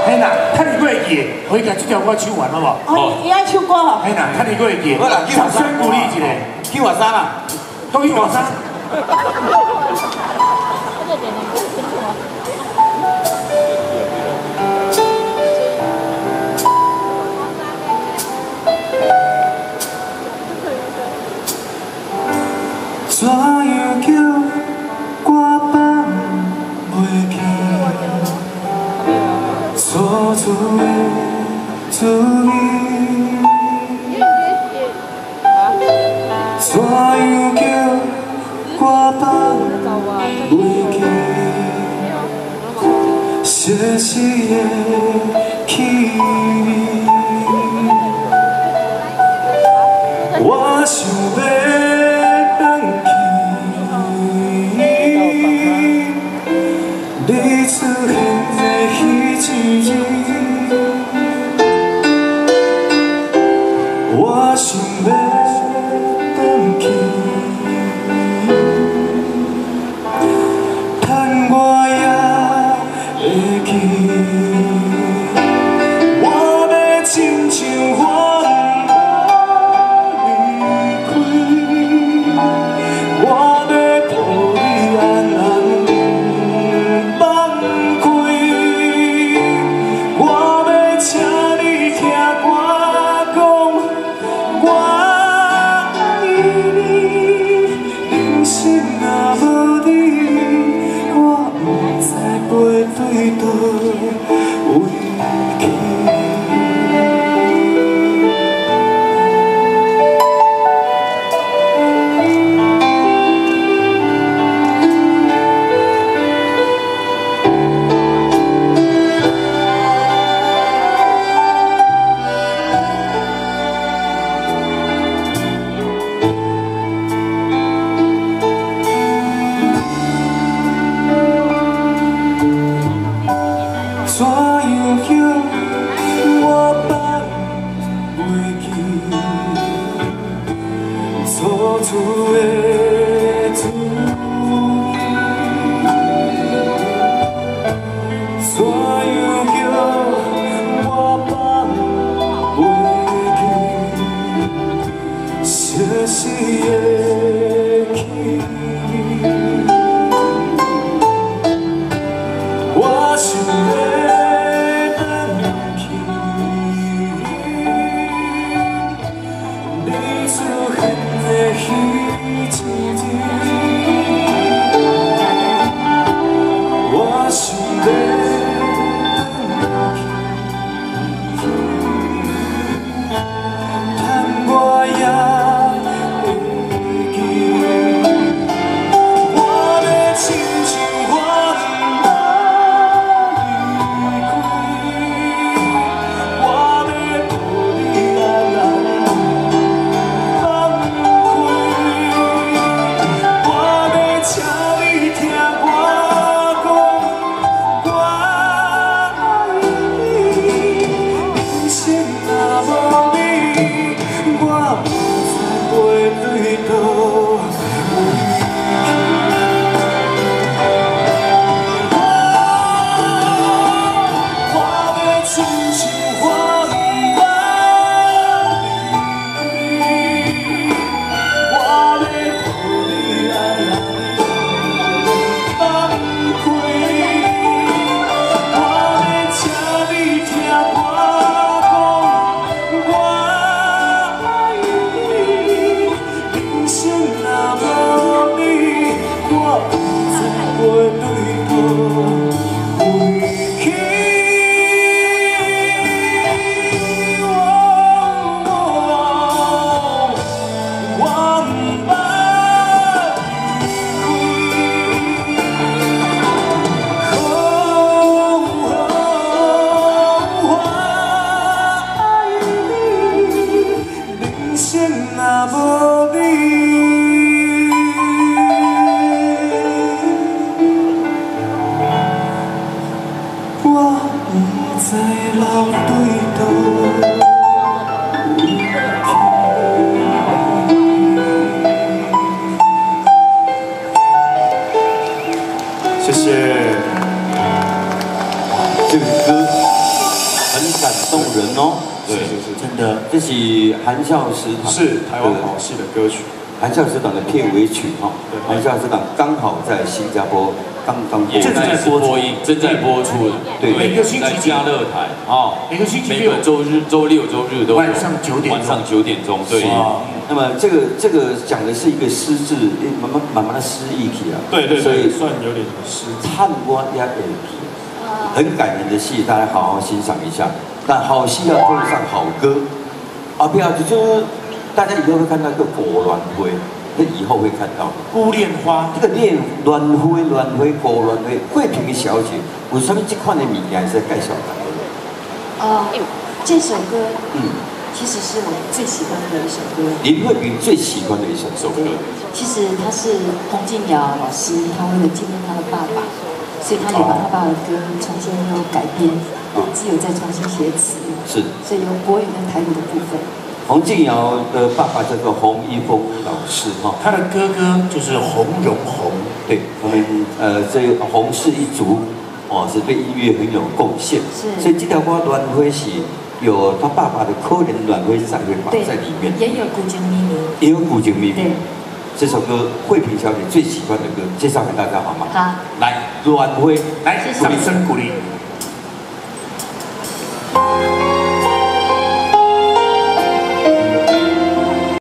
嘿啦，趁伊閣會記，予伊共這條歌唱完好無？哦，伊愛唱歌吼。嘿啦，趁伊閣會記，好啦，掌聲鼓勵一下。去活山啦，都去活山。怎樣叫我放袂記初次的滋味？怎樣叫我放袂記熟悉的氣味？我想欲轉去，你出現的彼一日，我想欲轉去，趁我猶會記，我欲親像我毋捌離開，我欲抱你安安放開，我欲請你聽我講，我愛你，人生若無你，我毋知飛對佗位去。怎樣叫我放袂記初次的滋味？怎樣叫我放袂記熟悉的氣味？我想欲轉去，你出現的彼一日，我想欲轉去，趁我猶會記，我欲親像我毋捌離開，我欲抱你安安放開，我欲請你聽我講，我愛你，人生若無你，我毋知飛對佗位去。我欲親像我毋捌離開，我欲抱你安安放開，我欲請你聽我講，我愛你，人生若無你，我毋知飛對佗位去。我毋捌離開，我愛你，人生若無你，我毋知留對佗位去。謝謝。這個歌。很感動人哦。是是是，真的。這是含笑食堂，是台灣好戲的歌曲。含笑食堂的片尾曲哈。含笑食堂剛好在新加坡剛剛也在播音，正在播出的。對，每個星期在嘉樂台哦，每個星期六、每個週日、週六、週日都有。晚上九點。晚上九點鐘，對。那麼這個講的是一個失智，慢慢慢慢的失憶去啊。對對對，所以算有點失智。嘆我也會記，很感人的戲，大家好好欣賞一下。但好戲要配上好歌，啊，不要就是大家以後會看到一個孤戀花，那以後會看到孤戀花。這個戀戀花、戀花、孤戀花，慧萍小姐，有啥物這款的物件是介紹大家？哦，這首歌，其實是我最喜歡的一首歌。林慧萍最喜歡的一首歌。其實他是洪敬堯老師，他為了紀念他的爸爸，所以他也把他爸爸的歌重新又改編，自由再重新寫詞。是。所以有國語跟台語的部分。洪敬堯的爸爸叫做洪一峰老師哈，他的哥哥就是洪榮宏。對，他們這洪氏一族哦，是對音樂很有貢獻。是。所以這條歌《戀花》是有他爸爸的可憐戀花在會放在裡面。也有古井秘密。也有古井秘密。對。這首歌慧萍小姐最喜歡的歌，介紹給大家好嗎？好。來，戀花，來，掌聲鼓勵。